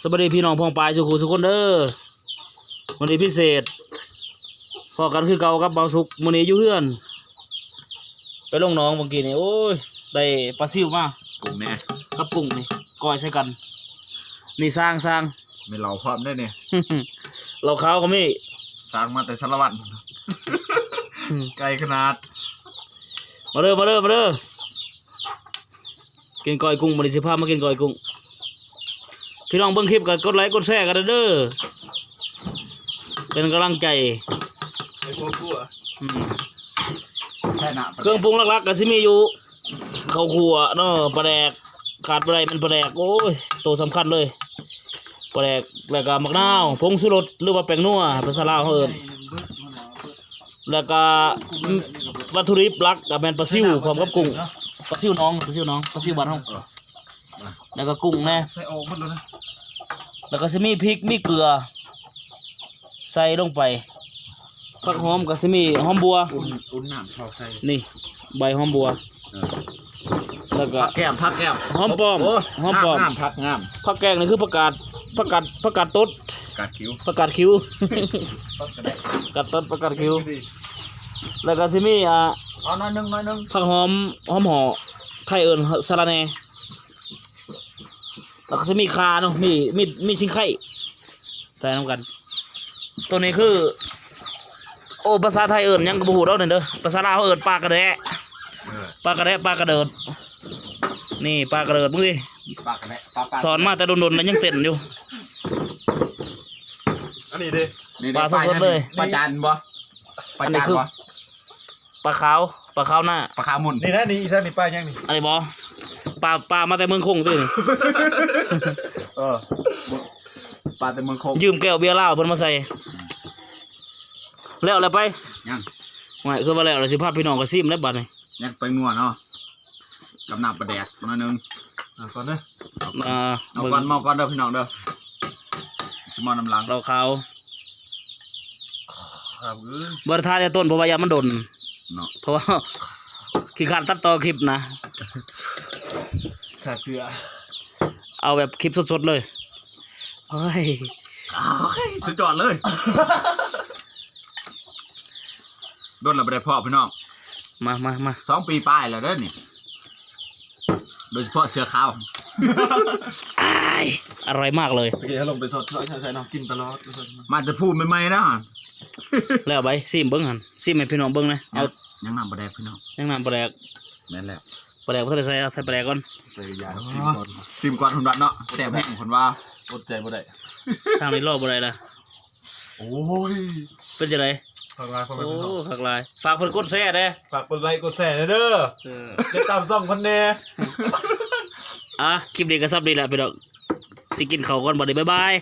ສະບາຍດີພີ່ນ້ອງປ້ອງປາຍສູ່ຄູ່ສູ່ຄົນເດີ. ມື້ນີ້ພິເສດ ພໍ້ກັນຄືເກົ່າກັບບ່າວສຸກ. ມື້ນີ້ຢູ່ເຮືອນ ໄປລົງໜອງເມື່ອກີ້ນີ້ ໂອ້ຍ ໄດ້ປາຊິວມາ ກຸ້ງແດ່ ກັບກຸ້ງນີ້ ກ້ອຍໃສ່ກັນ. ນີ້ຊ່າງ ຊ່າງ ມີເຫຼົ້າພ້ອມເດ້ນີ້ ເຫຼົ້າຂາວກໍມີ ຊ່າງມາແຕ່ສາລະວັນ ອືມ ໄກຂະໜາດ. ມາເດີ ມາເດີ ມາເດີ. ກິນກ້ອຍກຸ້ງ ມື້ນີ້ຊິພາມາກິນກ້ອຍກຸ້ງ. ພີ່ນ້ອງເບິ່ງຄລິບກໍກົດໄລກົດແຊກັນເດີ ເປັນກຳລັງໃຈ. ໃນຄົວຄົວ ອືມ ໃສ່ນ້ຳ ເຄື່ອງປຸງຫຼັກໆກໍຊິມີຢູ່ ເຂົ້າຂົ້ວເນາະ ປາແດກ ຂາດບໍ່ໄດ້ແມ່ນປາແດກ ໂອ້ຍ ໂຕສຳຄັນເລີຍ ປາແດກ ແລ້ວກໍໝາກນາວ ຜົງຊູລົດ ຫຼືວ່າແປ້ງນົວ ພາສາລາວເຮົາເອີ້ນ. ແລ້ວກໍ ວັດຖຸດິບຫຼັກກໍແມ່ນປາຊິວພ້ອມກັບກຸ້ງ ປາຊິວໜອງ ປາຊິວໜອງ ປາຊິວບ້ານເຮົາ ແລ້ວກໍກຸ້ງແດ່ ໃສ່ອອກໝົດແລ້ວນະ ແລ້ວກໍຊິມີພິກ ມີເກືອ ໃສ່ລົງໄປ ຜັກຫອມກໍຊິມີຫອມບົວ ອຸ່ນ ອຸ່ນນ້ຳທອກໃສ່ ນີ້ ໃບຫອມບົວ ເອີ ແລ້ວກໍ ຜັກແກ້ມ ຜັກແກ້ມ ຫອມປ້ອມ ໂອ້ຍ ຫອມປ້ອມ ງາມ ງາມ ຜັກງາມ ຜັກແກ້ມນີ້ຄືຜັກກາດ ຜັກກາດ ຜັກກາດຕົດ ກາດຂິວ ຜັກກາດຂິວ ຕັດກໍໄດ້ ກາດຕົດ ຜັກກາດຂິວ ແລ້ວກໍຊິມີ ອ່າ ເອົາໜ້ອຍໜຶ່ງ ໜ້ອຍໜຶ່ງ ຜັກຫອມ ຫອມຫໍ່ ໄທເອີ້ນສະລະແໜ່ ແລ້ວກໍຊິມີຂ່າເນາະ ມີ ມີ ມີຊິງໄຄ ໃສ່ນຳກັນ. ໂຕນີ້ຄື ໂອ້ ພາສາໄທເອີ້ນຫຍັງກໍບໍ່ຮູ້ດອກນີ້ເດີ ພາສາລາວເຮົາເອີ້ນປາກະແດະ ເອີ ປາກະແດະ ປາກະເດີດ ນີ້ປາກະເດີດ ເບິ່ງຕິ ປາກະແດະ ປາ ປາ ສອນມາແຕ່ດົນໆ ແລ້ວຍັງເຕັ້ນຢູ່. ອັນນີ້ເດ້ ນີ້ເດ້ ປາສົດໆເລີຍ ປາຈານບໍ່? ປາຈານບໍ່? ປາຂາວ ປາຂາວນາ ປາຂາວມຸນ ນີ້ນະ ນີ້ອີສານນີ້ປາຫຍັງນີ້? ອັນນີ້ບໍ່? ປາ ປາມາແຕ່ເມືອງຄົງຕິນີ້ ເອີ ປາແຕ່ເມືອງຄົງ ຢືມແກ້ວເບຍລາວເພິ່ນມາໃສ່ ແລ້ວແລ້ວໄປ ຍັງ ໂອ້ຍ ຄືວ່າແລ້ວ ແລ້ວຊິພາພີ່ນ້ອງໄປຊີມແລ້ວບັດນີ້ ຍັງໄປນົວເນາະ ກັບນ້ຳປາແດກໜ້ອຍໜຶ່ງ ອ່າ ສອນເດີ ອ່າ ເອົາກ່ອນ ເມົາກ່ອນເດີພີ່ນ້ອງເດີ ຊິເມົານຳຫຼັງ ເຫຼົ້າຂາວ ບໍ່ໄດ້ຖ່າຍແຕ່ຕົ້ນ ເພາະວ່າຢ້ານມັນດົນເນາະ ເພາະວ່າຂີ້ຄ້ານຕັດຕໍ່ຄລິບນະ ຂ້າເຊື່ອ ເອົາແບບຄລິບສົດໆເລີຍ ໂອ້ຍ ໂອ້ຍ ສຸດຍອດເລີຍ ດົນແລ້ວບໍ່ໄດ້ພໍ້ພີ່ນ້ອງ ມາ ມາ ມາ ສອງປີປາຍແລ້ວເດີນີ້ ໂດຍສະເພາະເສືອຂາວ ອ້າຍ ອະຮ່ອຍມາກເລີຍ ຕະກີ້ເຮົາລົງໄປສອດ ໃສ່ ໃສ່ ໃສ່ເນາະ ກິນຕະຫຼອດ ມາແຕ່ພູໃໝ່ໆນະ ແລ້ວໄປຊີມເບິ່ງຫັ້ນ ຊີມໃຫ້ພີ່ນ້ອງເບິ່ງແດ່ ເອົາ ຍັງນ້ຳປາແດກພີ່ນ້ອງ ຍັງນ້ຳປາແດກ ແມ່ນແລ້ວ ປາແດກບໍ່ທັນໄດ້ໃສ່ ເອົາໃສ່ປາແດກກ່ອນ ໃສ່ຢາ ຊີມກ່ອນ ຊີມກ່ອນເພິ່ນວ່າເນາະ ແຊບແຮງເພິ່ນວ່າ ອົດໃຈບໍ່ໄດ້ ທາງນີ້ລໍບໍ່ໄດ້ລະ ໂອ້ຍ ເປັນຈັ່ງໃດ? ຄັກຫຼາຍ ໂອ້ ຄັກຫຼາຍ ຝາກເພິ່ນກົດແຊແດ່ ຝາກກົດໄລກົດແຊແດ່ເດີ ເອີ ຕິດຕາມຊ່ອງເພິ່ນແດ່ ອ່ະ ຄລິບນີ້ກໍສ່ຳນີ້ແຫຼະພີ່ນ້ອງ ຊິກິນເຂົ້າກ່ອນບັດນີ້ ບາຍບາຍ.